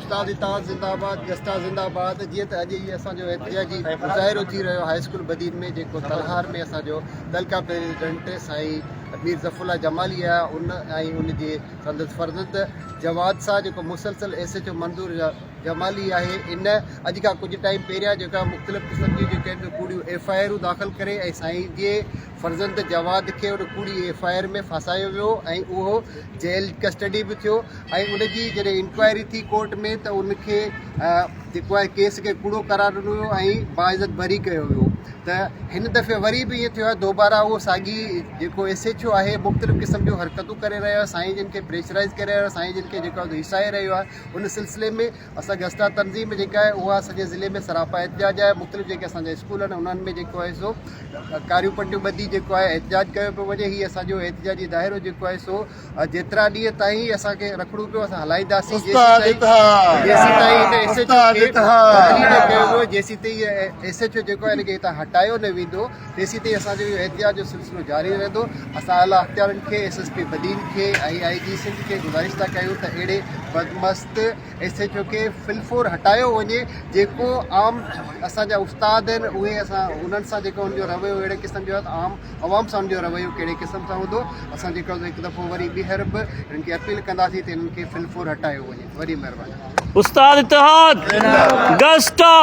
استاد اتحاد زنده آباد گسٽا زنده آباد جيئن ته اڄ هي اسان جو احتجاجي مظاهرو ٿي رهيو هاء اسڪول بدين ۾ جيڪو تلهار ۾ اسان جو تعلقه پريزيڊنٽ سائين مير ظفر الله جمالي آهي ان ۽ ان جي سندس فرزند جواد سان جيڪو مسلسل ايس ايڇ او منظور جمالي آهي ان اڄ کان ڪجهه ٽائيم پهريان جيڪا مختلف قسم جون جيڪي آهن ڪوڙيون ايف I آرون داخل ڪري ۽ سائين جي فرزند جواد کي ان ڪوڙي ايف I R ۾ ڦاسايو ويو ۽ اهو جيل ڪسٽڊي به ٿيو ۽ ان جي جڏهن انڪوائري ٿي ڪورٽ ۾ ته ان کي جيڪو آهي ڪيس کي ڪوڙو قرار ڏنو ويو ۽ باعزت بري ڪيو ويو ته هن دفعي وري به ائين ٿيو آهي دوباره اهو ساڳي جيڪو ايس ايڇ او آهي مختلف قسم جون حرڪتون ڪري رهيو آهي سائين جن کي پريشرائز ڪري رهيو آهي سائين جن کي جيڪو آهي هيسائي رهيو آهي ان سلسلي ۾ اسان گسٽا تنظيم جيڪا آهي اها سڄي ضلعي ۾ سراپا احتجاج آهي مختلف جيڪي اسان جا اسڪول آهن انهن ۾ جيڪو آهي سو ڪاريون پٽيون ٻڌي جيڪو آهي احتجاج ڪيو پيو وڃي هي اسان جو احتجاجي دائرو جيڪو آهي سو جيترا ڏينهن تائين اسان کي رکڻو پيو اسان هلائينداسين جيسين تائين هن ايس ايڇ او کي بدلي نه ڪيو ويو جيسين تائين ايس ايڇ او جيڪو آهي ان کي هتان هٽايو نه ويندو تيسين تائين اسان جو اهو احتجاج جو سلسلو جاري رهندو اسان اعليٰ اختيارين کي ايس ايس پي بدين کي ۽ آء جي سنڌ کي گذارش ٿا ڪيون ته اهڙي بدمست ايس ايڇ او کي فلفور هٽايو وڃي جيڪو عام اسان جا استاد آهن اهي اسان انهن سان جيڪو ان جو رويو اهڙي قسم جو آهي ته عام عوام سان ان جو رويو ڪهڙي قسم سان هوندو اسان جيڪو هڪ دفعو وري ٻيهر به انهن کي اپيل ڪنداسين ته انهن کي فلفور هٽايو وڃي وڏي مهرباني. استاد اتحاد گسٽا.